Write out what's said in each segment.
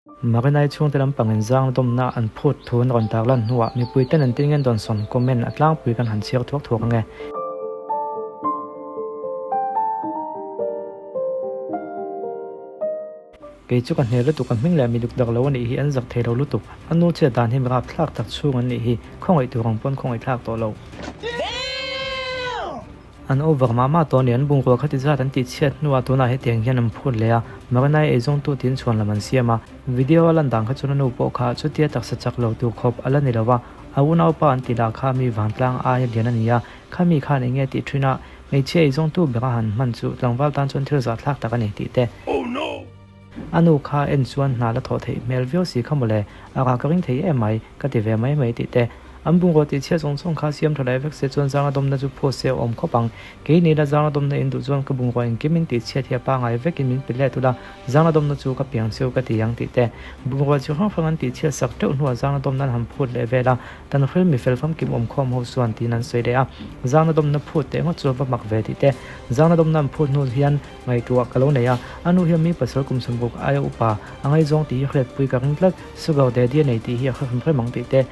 Marinai chhungte lampang in zang dawmna an phut thu an rawn tarlan hnuah mipui ten an tin ngen dawnsawn comment a tlangpui kan han chhiar thuak thuak ange. Kei chu ka hne lutuk a hming leh mi duk dak lo a nih hi an zak thei lo lutuk. A nu chhiat dan hi mi rapthlak tak chhung an nih hi khawngaih tur ang pawn khawngaih thlak tawh lo. An over mah mah tawh a ni, an bungrua kha ti zat an tih chhiat hnuah tunah hetiang hian an phut leh a, Marinai eizawngtu tiin chhuan lam an siam a. Video a lan dan kha chuan a nu pawh kha chutia taksa chak lo tur khawp a la ni lo va, a unaupa an tih lah kha mi vantlang aia lian a ni a, khami khan eng nge tih thin a, hmeichhia eizawngtu bera han hman chu tlangval tan chuan thil zahthlak tak a ni tih te. A nu kha en chuan hna la thawh theih hmel viau si kha mawle, a rah ka ring thei em mai, ka ti ve mai mai tih te. An bungraw tih chhiat zawng zawng kha siam tha leh vek se chuan zanga dawmna chu phuah se a awm khawp ang. Kei ni la zanga dawmna in duh chuan ka bungraw engkim in tih chhiat hi a pangai vekin min pe let ula, zanga dawmna chu ka piang cheu ka ti ang tih te. Bungraw chi hrang hrang an tih chhiat sak teuh hnuah zanga dawmna an han phut leh vel a, tan hril mi fel famkim awm khawm ho chuan tiin an sawi leh a. Zanga dawmna phut teh ngawt chu a va mak ve tih te. Zanga dawmna an phut hnu hian Ngaihtuah ka lo nei a, a nu hian mi pasal kum sawmruk aia upa a ngaihzawng tih hi hriatpui ka ring tlat, sugar daddy a nei tih hi a hre hrim hrim ang tih te.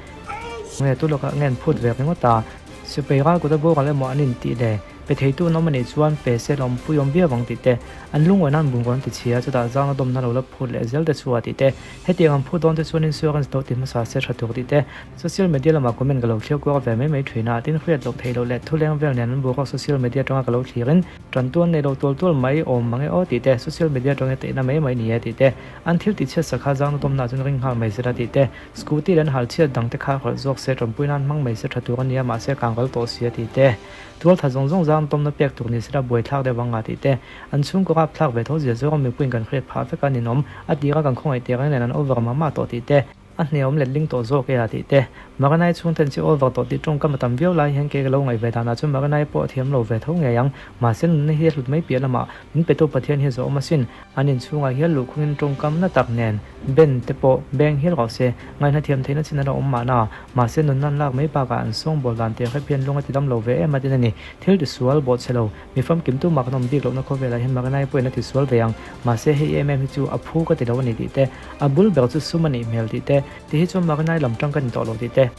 Nge tu lawkah nge an phut ve ringawt a, sipai ral kut a boral emaw an intih le, pe theitu an awm a nih chuan pe se lawm pui awm viau ang tih te, an lungawi nan bungraw an ti chhia chutah zang a dawmna lo la phut leh zel te chu a tih te, hetiang an phut dawn te chuan insurance lo ti hmasa se tha tur tih te. Social media lamah comment ka lo thlir kual ve mai mai thin a, tin hriat loh theih loh leh thuleng vel nen an boruak social media atanga ka lo thlirin, Tan tuan nei lo tual tual mai awm mang e aw tih te, social media atanga teihna mai mai ni e tih te, an thil tih chhiat sakha zang natawmna ah chuan ring nghal mai zela tih te, scooty leh an hal chhiat dang te kha rawlh zawk se tanpui nan hmang mai se tha tur a nia mahse kang ral tawh sia tih te, tual tha zawng zawng zang natawmna pek tur ni sela buai thlak deuh anga tih te, an chhungkaw rap thlak ve tho zia zawng a mipuiin kan hriat phah vek a ninawm, a tira kan khawngaih tir reng nen an over mah mah tawh tih te. A hneawm letling tawh zawk e a tih te. Marinai chhungten chi over tawh tih tawngkam a tam viau lai hian kei ka lo ngaih ve danah chuan Marinai pawh a thiam lo ve tho ngei ang. Mahse nunna hi a hlut mai piah lamah min petu Pathian hi a zawhawm asin. An inchhungah hian luhkhungin tawngkam na tak nen Ben te pawh beng hial rawh se. Ngaihna thiam theihna chin a la awm mahna. Mahse nunna an lak mai bakah an sawngbawl dan teh hrep hian lung a ti dam lo ve em a tin a ni. Thil tisual bawh chhe lo. Mi famkim tu mah kan awm bik lohna khawvelah hian Marinai pawhin a tisual ve ang. Mahse hei em em hi chu a phu ka ti lo a ni tih te. A bul ber chu sum a nih hmel tih te, ti hi chuan Marinai lam tang ka ni tawh lo tih te.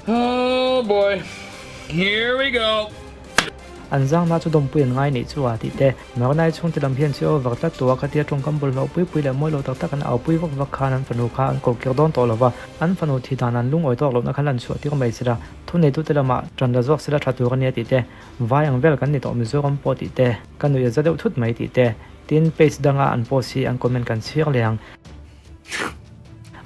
Oh boy, here we go. An zangna chu dawmpui an ngai nih chu a tih te, Marinai chhungte lam hian chi over tlat tu a khatia tawngkam bawlhhlawh pui pui leh mawi lo tak tak an au pui vak vak khan an fanu kha an ko kir dawn tawh lo va, an fanu thi dan an lungawi tawk lohna kha lan chhuah tir mai sela, thuneitute lamah tan la zawk sela tha tur a nia tih te, vai ang vel kan ni tawh Mizoram pawh tih te, ka nuih a za deuh thut mai tih te. Tin, page danga an post hi an comment kan chhiar leh ang.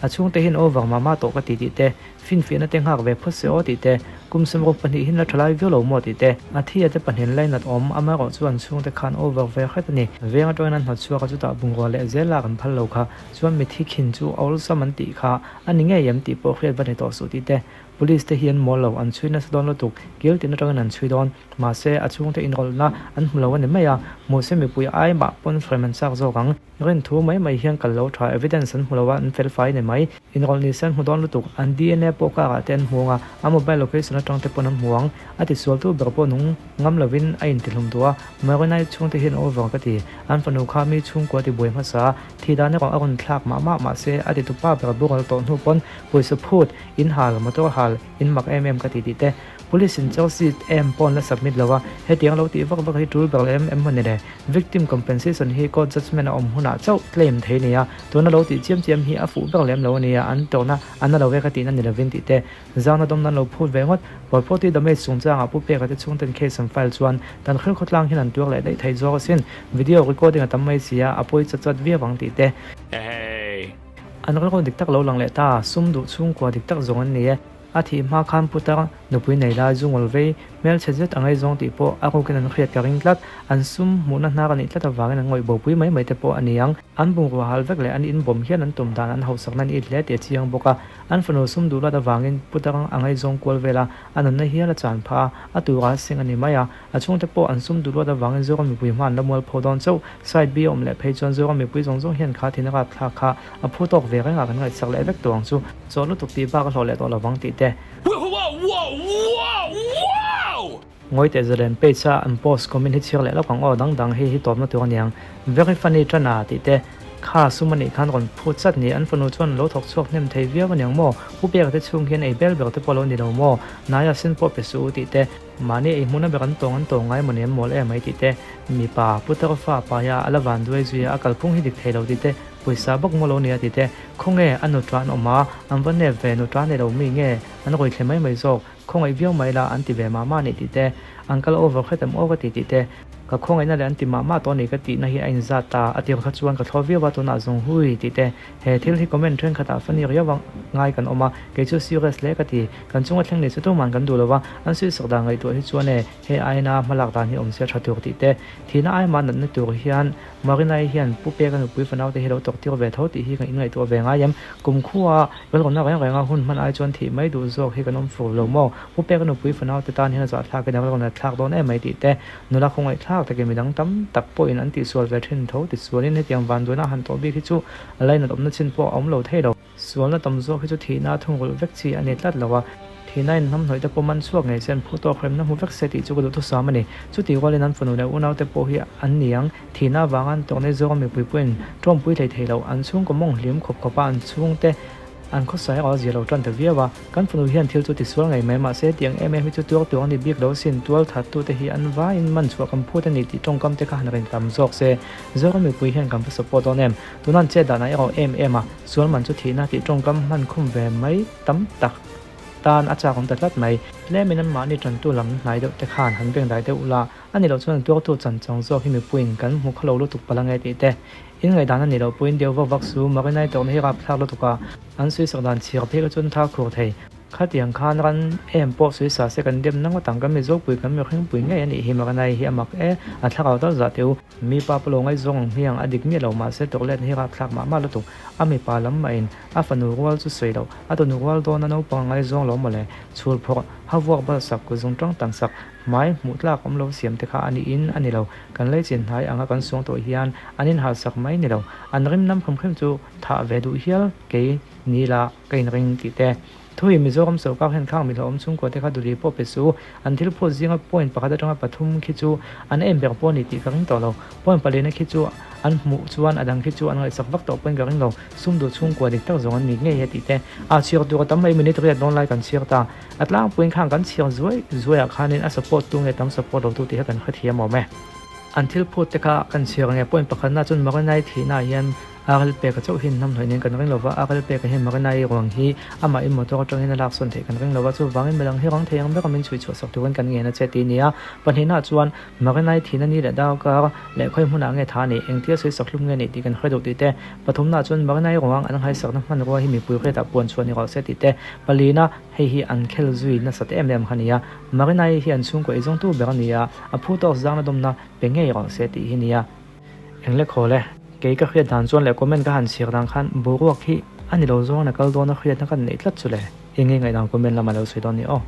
A chhungte hian over mah mah tawh ka ti tih te, finfiahna te nghak ve phawt se aw tih te, kum 22 hin la tha lai viau lo maw tih te, a thi a te pahnihin lainat awm, amaherawh chu an chhungte khan over ve hret a ni. Veng atangin an hnawt chhuak a chutah bungrua leh zel lak an phal lo kha, chuan mithi khin chu a awlsam an tih kha a ni ngei em tih pawh hriat va ni tawh suh tih te, Police te hi an mawl lo, an chhui nasa dawn lutuk, kil tin atangin an chhui dawn. Mahse, a chhungte inrawlhna an hmu lo a ni mai a, hmuh se mipui ai mah pawn hrem an chak zawk ang. Rin thu mai mai hian kal lo tha, evidence an hmu lo a, an fel fai ni mai. Inrawlh ni se an hmu dawn lutuk, an DNA pawh karah te an hmu ang a, a mobile location atang te pawn an hmu ang. A tisualtu ber pawh nung ngam lovin a intihlum duh a, Marinai chhungte hian over ka ti. An fanu kha mi chhungkua tibuai hmasa a, thi dan erawh a rawn thlak mah mah mahse a titupa ber boral tawh hnu pawn pawisa phut, in hal, motor hal, in mak em em ka ti tih te. Police in charge sheet em pawh an la submit lo a, hetiang lo tih vak vak hi tul ber leh em em maw ni le? Victim compensation hi court judgement a awm hunah chauh claim thei nia, tuna lo tih chiam chiam hi a fuh ber lem lo ania, an tawrhna a na lo e ka tihna ni lovin tih te. Zangna dawmna an lo phut ve ngawt. Property damage chungchangah Pu Peka te chhungten case an file chuan dan hril khawtlang hian an tuar leh daih thei zawk asin. Video recording a tam mai sia, a pawi chat chat viau ang tih te. An rilru dik tak lo lang leh ta, sum duh chhungkua dik tak zawng an ni e. A thih hma khan putar nupui nei lai zu ngawl vei, hmelchhe zet a ngaihzawng tih pawh a rukin an hriat ka ring tlat. An sum hmuhna hnar a nih tlat avangin an ngawih bopui mai mai te pawh a ni ang. An bungrua hal vek leh an inbawm hian an tum dan an hausakna an it hle tih a chiang bawk a. An fanu sum duh lat avangin putar a ngaihzawng kual vel a, a nunna hial a chan phah a, a tura a seng a ni mai a. A chhungte pawh an sum duh luat avangin Zoram mipui hma an la mual pho dawn chauh. Side B a awm leh phei chuan Zoram mipui zawng zawng hian kha thin a rap thlak kha a phu tawk ve reng a kan ngaihsak leh vek tawh ang chu. Chaw lutuk tih bak a hlawh leh tawh lovang tih te. Ngawi teh zalen page a an post comment hi chhiar leh lawk ang aw dang dang hei hi tawpna tur aniang. Very funny tana tih te. Kha sum a nih khan rawn phut chat ni, an fanu chuan lo thawk chhuak hnem thei viau aniang maw? Pu Peka te chhung hian ei bel ber te pawh lo ni lo maw? Naia sen pawh pe suh u tih te, mahni ei hmuhna ber an tawng an tawng ngai maw ni an mawl em mai tih te, mipa putar fa paia a la van duai zui a, a kalphung hi dik thei lo tih te, pawisa bawk maw lo nia tih te, khawnge a nuṭa an awm a, an va nep ve nuṭa nei lo mi nge an rawi thle mai mai zawk? Khawngaih viau mai la an ti ve mah mah a nih tih te, an kal over hret em aw ka ti tih te, ka khawngaihna leh an ti mah mah tawh a ni ka tihna hi a inzat ta, a tir kha chuan ka thlawh viau a tunah zawng hui tih te, he thil hi comment thenkhatah funny riau a ngai kan awm a, kei chu serious hle ka ti, kan chunga thleng ni chu tuman kan duh lo va, an suihsak dan ngaihtuah hi chuan e he aina hmalak dan hi awm se tha tur tih te, thihna aima natna tur hian Marinai hian Pu Peka nupui fanaute hi lo tawk tir ve tho tih hi kan inngaihtuah ve ngai em? Kum khua rilruna reng renga hun hman ai chuan thih mai duh zawk hi kan awm fur lo maw? Pu Peka nupui fanaute tan hian a zahthlak in a rilruna thlak dawn em mai tih te, nula khawngaihthlak takin midang tam tak pawhin an tihsual ve thin tho tisualin hetiang vanduaina han tawh bik hi chu a lainat awmna chin pawh a awm lo thei lo. Sualna tam zawk hi chu thihna a thungrulh vek chi a ni tlat lo a, thihna in hnamhnawih te pawh man chhuak ngei se an phu tawk remna hmu vek se tih chu ka duhthusam a ni. Chutih rualin an fanu leh unaute pawh hi an ni ang, thihna avanga an tawkna zawng a mipui pawhin tawmpui hlei thei lo, an chhungkaw mawng hlim khawp khawp a an chhungte an khawsa erawh a zia lo tan ta viau a. Kan fanu hian thil chu tisual ngei mai mahse tiang em em hi chu tuar tur a ni bik lo sin, tual that tute hi an vaiin man chhuah kan phut a ni tih tawngkam te kha han rin tam zawk se. Zoram mipui hian kan va support dawn em? Tuna an chet danah erawh em em a, sual man chu thihna tih tawngkam hman khum ve mai tam tak tan a chak awm ta tlat mai. Tlemin an mahni tantu lam hnai deuh te khan han beng dai deuh ula, a ni loh chuan an tuartu chan chang zawk hi mipuiin kan hmu khawlo lutuk palh ange tih te. In ngaihdan a ni loh pawhin deuh vak vak su, Marinai tawrhna hi rapthlak lutuk a, an suisak dan chhir phei kha chuan tha khur thei. Khatiang khan ran em pawh suisa se kan dem na ngawt ang, kan Mizopui kan mihringpui ngei a nih hi Marinai hi a mak e, a thlarau tal zah teh u. Mipa pawh lo ngaihzawng ang hmiang a dik miah lo mahse tawklet hi rapthlak mah mah lutuk. A mipa lam mahin a fanu rual chu sawi loh, a tunu rual dawna naupang a ngaihzawng lo mawle. Chhul phawrh, ha vuak bal sak, kut zung tang tang sak, hmai hmuh tlak awm lo siam te kha a niin a ni lo. Kan leichin hnai anga kan suang tawh hian an inhal sak mai ni lo. An rim nam hrim hrim chu thah ve duh hial kei ni la ka inring tih te. Thuin Mizoram sorkar hian khang mihlawh awm chhungkua te kha duli pawh pe su. An thil phut zinga point pakhat atanga pathum khi chu an em ber pawh a ni tih ka ring tawh lo. Point palina khi chu an hmuh chuan a dang khi chu an ngaihsak vak tawh pawhin ka ring lo. Sum duh chhungkua dik tak zawng an ni ngei e tih te. A chhiar tur a tam mai minute riat dawn lai kan chhiar ta. A tlangpuiin khang kan chhiar zuai zuaiah khanin a support tu nge tam support lo tu tih kha kan hrethiam awm e. An thil phut te kha kan chhiar nge point pakhatna chuan Marinai thihnaah hian Arel peka chauh hi hnam hnawih nen kan ring lova, Arel peka hian Marinai ruang hi amah in motor atangin a laksawn theih kan ring lova, chuvangin midang hi rang thei ang bera min chhui chhuah sak turin kan ngen a che tih a ni a. Pahnihnaah chuan Marinai thihna ni leh darkar leh khawi hmunah nge tha a nih, engtia sawi sak hlum nge nih tih kan hre duh tih te, pathumnaah chuan Marinai ruang an nghaisakna hmanrua hi mipui hriatah puan chhuah ni rawh se tih te, palina hei hi an khel zui nasat em em kha a ni a, Marinai hi an chhungkaw eizawngtu ber a ni a, a phu tawk zangna dawmna pe ngei rawh se tih hi a ni a. Eng le khawl e, kei ka hriat dan chuan leh comment ka han chhiar dan khan boruak hi a ni lo zawng a kal dawn a hriatna ka neih tlat chu le, eng nge ngaihdan comment lamah lo sawi dawn ni aw.